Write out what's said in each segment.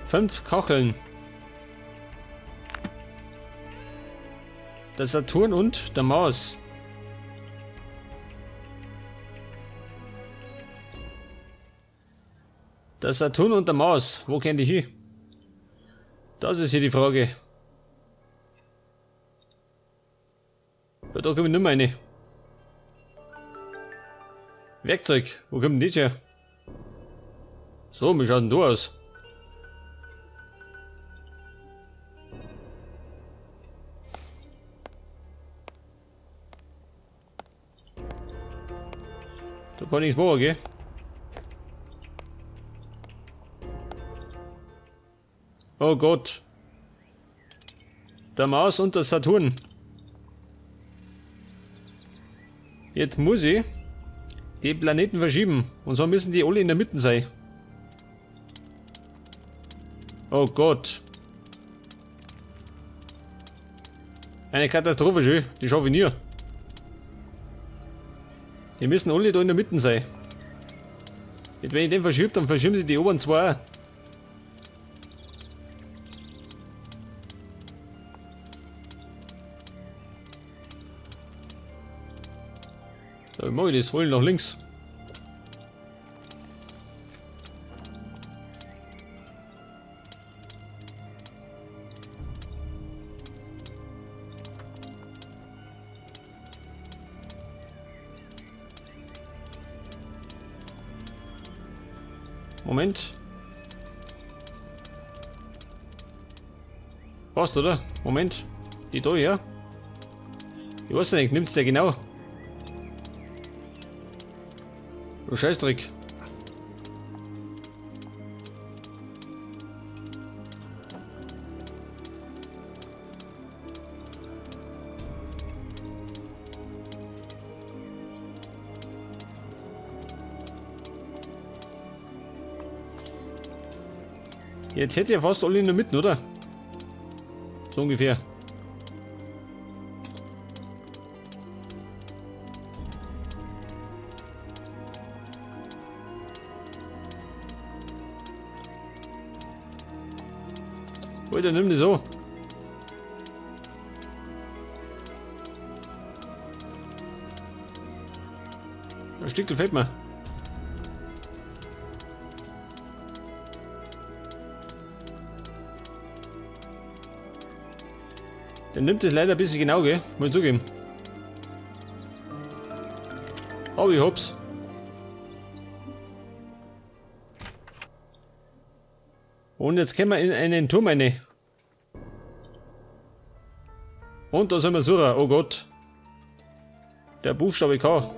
5 Kacheln. Der Saturn und der Mars. Der Saturn und der Mars, wo gehen die hin? Das ist hier die Frage. Ja, da komme ich nicht mehr rein. Werkzeug, wo kommt denn das her? So, wie schaut denn da aus? Da kann ich nichts machen, gell? Oh Gott. Der Mars und der Saturn. Jetzt muss ich die Planeten verschieben. Und zwar müssen die alle in der Mitte sein. Oh Gott. Eine Katastrophe, schön. Die schaffe ich nie. Die müssen alle da in der Mitte sein. Jetzt, wenn ich den verschiebe, dann verschieben sie die oberen zwei auch. So, wie mach ich das? Hol ich nach links. Moment. Passt, oder? Moment. Die da her. Ich weiß nicht, nimmt's der genau? Du Scheißdreck. Jetzt hätte ich ja fast alle in der Mitte, oder? So ungefähr. Alter, nimm die so. Ein Stück gefällt mir. Der nimmt es leider ein bisschen genau, gell? Muss ich zugeben. Aber ich hab's. Und jetzt können wir in einen Turm rein. Und da sind wir suchen. Oh Gott. Der Buchstabe K.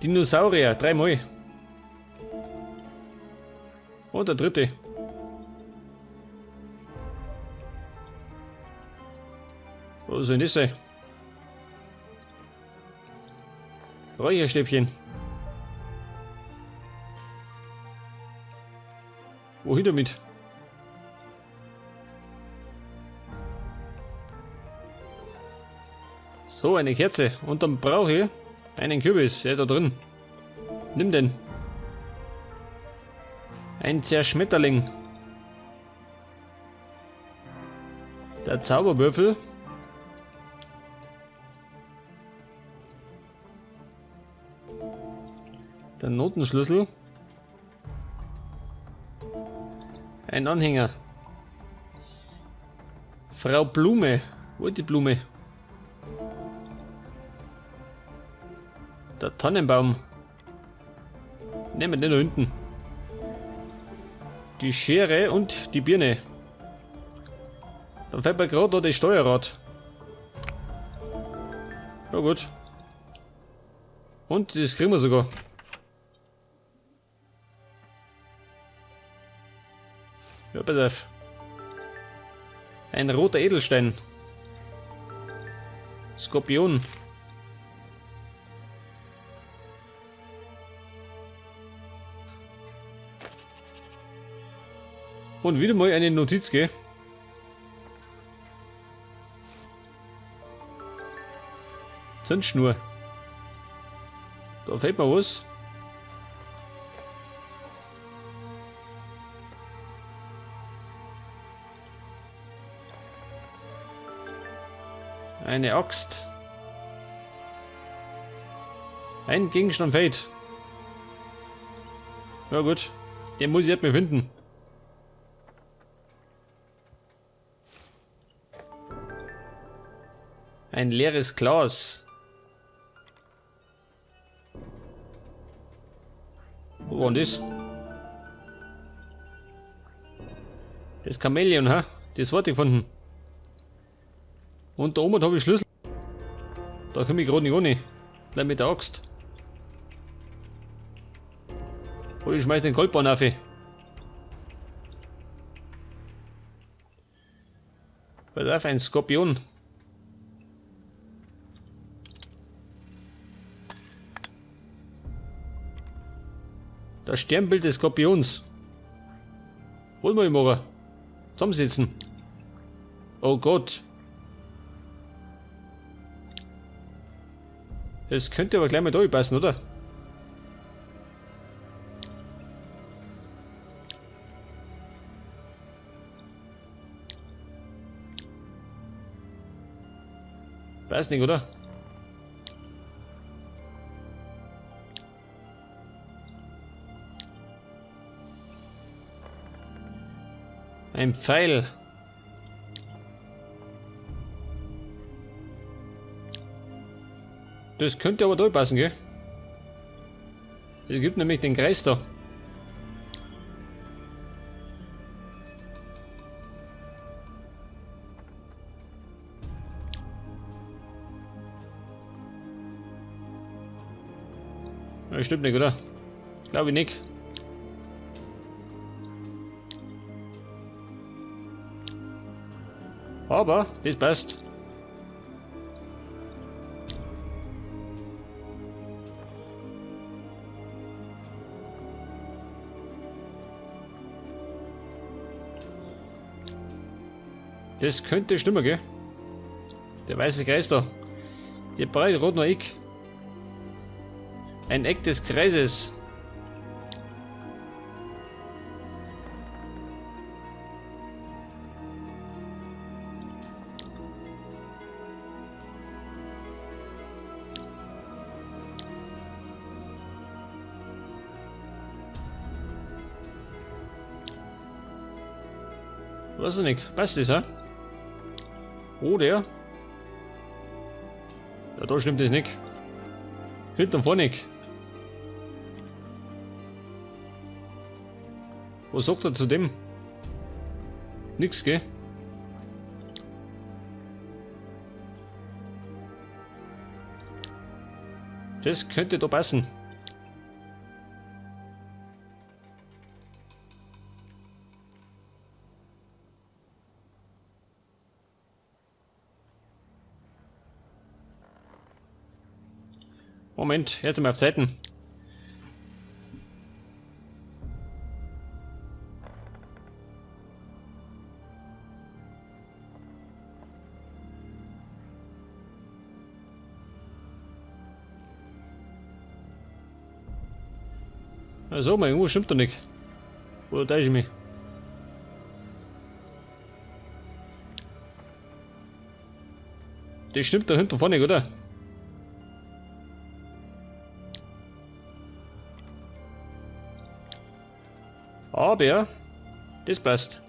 Dinosaurier, dreimal. Und der dritte. Wo soll denn das sein? Räucherstäbchen. Wohin damit? So, eine Kerze. Und dann brauche ich einen Kürbis. Der ist da drin. Nimm den. Ein Zerschmetterling. Der Zauberwürfel. Der Notenschlüssel. Ein Anhänger. Frau Blume. Wo ist die Blume? Der Tannenbaum. Nehmen wir den da hinten. Die Schere und die Birne. Dann fällt mir gerade da das Steuerrad. Na gut. Und das kriegen wir sogar. Ja, pass auf. Ein roter Edelstein. Skorpion. Und wieder mal eine Notiz, gell? Zündschnur. Da fehlt mir was. Eine Axt. Ein Gegenstand fehlt. Ja gut, den muss ich erstmal finden. Ein leeres Glas. Wo war denn das? Das Chamäleon, ha? Das Wort gefunden. Und da oben habe ich Schlüssel. Da komme ich gerade nicht ohne. Bleib mit der Axt. Oder ich schmeiß den Goldbahn auf. Pass auf, ein Skorpion. Das Sternbild des Skorpions. Was muss ich machen? Zusammensitzen. Oh Gott. Das könnte aber gleich mal da passen, oder? Passt nicht, oder? Ein Pfeil. Das könnte aber da passen, gell? Es gibt nämlich den Kreis da. Das stimmt nicht, oder? Glaube ich nicht. Aber das passt. Das könnte stimmen, gell? Der weiße Kreis da. Hier brauche ich gerade noch Eck. Ein Eck des Kreises. Weiß ich nicht. Passt das, hä? Oh, der. Ja, da stimmt das nicht. Hinten und vorne nicht. Was sagt er zu dem? Nix, gell? Das könnte da passen. Moment, erst einmal auf Zeiten. Also, mein Uhr stimmt doch nicht. Oder täusche ich mich? Das stimmt da hinten vorne, oder? Aber das passt.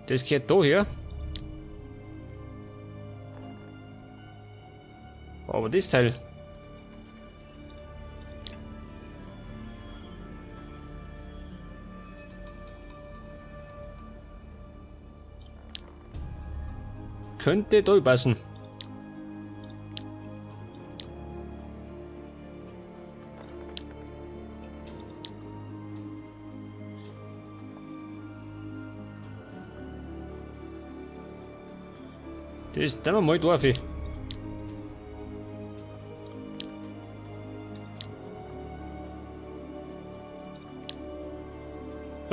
Das gehört da her. Aber das Teil. Könnte da passen. Das tun wir mal drauf. Ja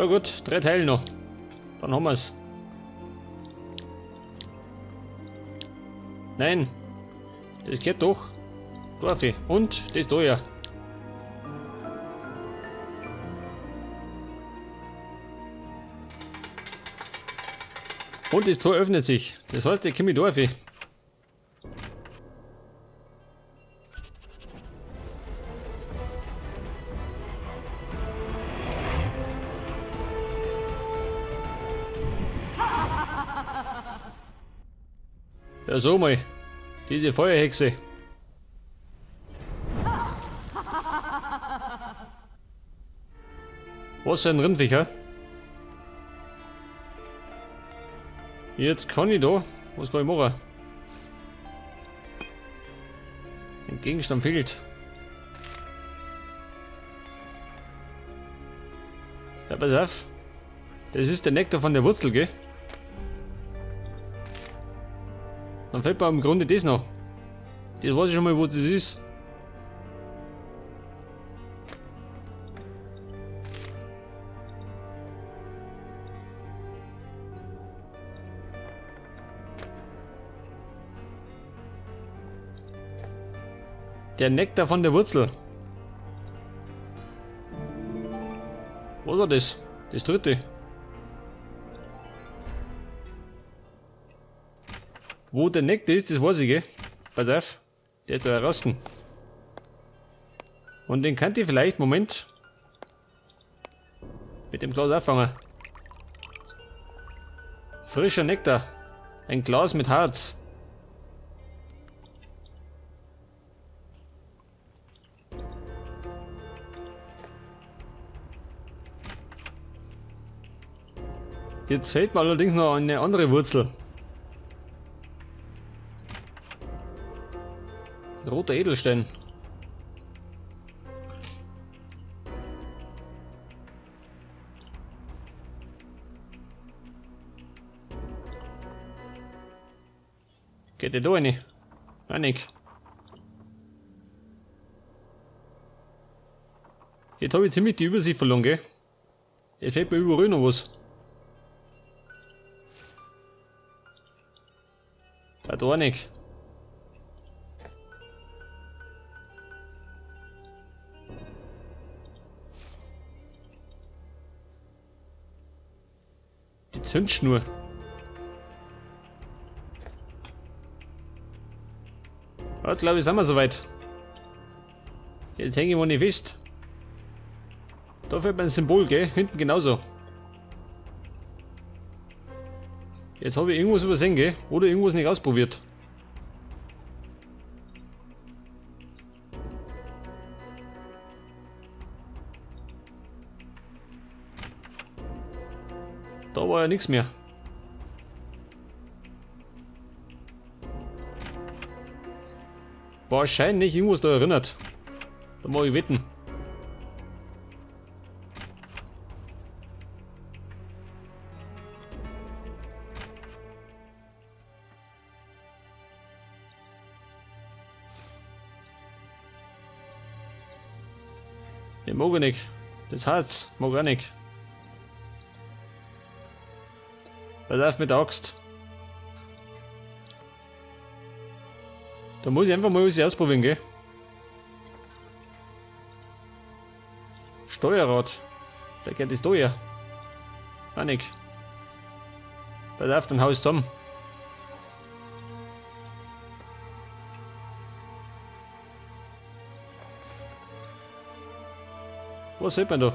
gut, 3 Teile noch. Dann haben wir's. Nein. Das geht doch. Drauf. Und das da ja. Und das Tor öffnet sich. Das heißt, ich komme da auf. Ja, so mal. Diese Feuerhexe. Was für ein Rindviecher? Jetzt kann ich da. Was kann ich machen? Ein Gegenstand fehlt. Ja, pass auf. Das ist der Nektar von der Wurzel, gell? Dann fällt mir im Grunde das noch. Das weiß ich schon mal, wo das ist. Der Nektar von der Wurzel. Was war das? Das dritte. Wo der Nektar ist, das weiß ich, gell? Pass auf. Der hat da draußen. Und den könnt ihr vielleicht, Moment, mit dem Glas auffangen. Frischer Nektar. Ein Glas mit Harz. Jetzt fehlt mir allerdings noch eine andere Wurzel. Roter Edelstein. Geht der da rein? Nein, nicht. Jetzt hab ich ziemlich die Übersicht verloren, gell? Jetzt fehlt mir überall noch was. Da nicht. Die Zündschnur. Ja, glaube ich, sind wir soweit. Jetzt hänge ich mal nicht fest. Da fehlt mir ein Symbol, gell? Hinten genauso. Jetzt habe ich irgendwas übersehen, gell? Oder irgendwas nicht ausprobiert. Da war ja nichts mehr. Wahrscheinlich irgendwas da erinnert. Da mag ich wetten. Den mag ich nicht. Das Harz mag ich auch nicht. Pass auf mit der Axt. Da muss ich einfach mal was ausprobieren, gell? Steuerrad. Da geht das da her. Auch nicht. Pass auf, dann hau ich's zusammen. Was sieht man da?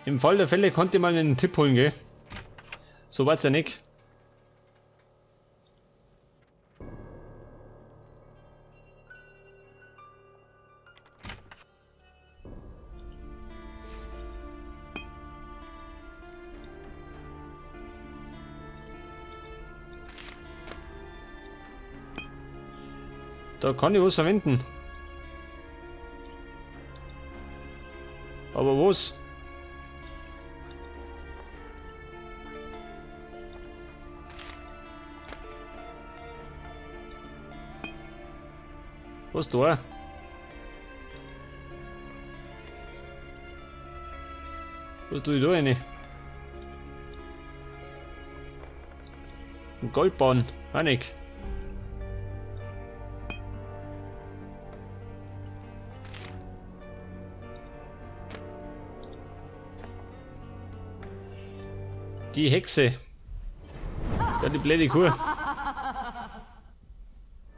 Im Fall der Fälle konnte man einen Tipp holen, gell? So war's ja nicht. Da kann ich was verwenden. Aber was? Was da? Was tue ich da rein? Ein Goldbahn, Hanik. Die Hexe. Ja, die blöde Kuh.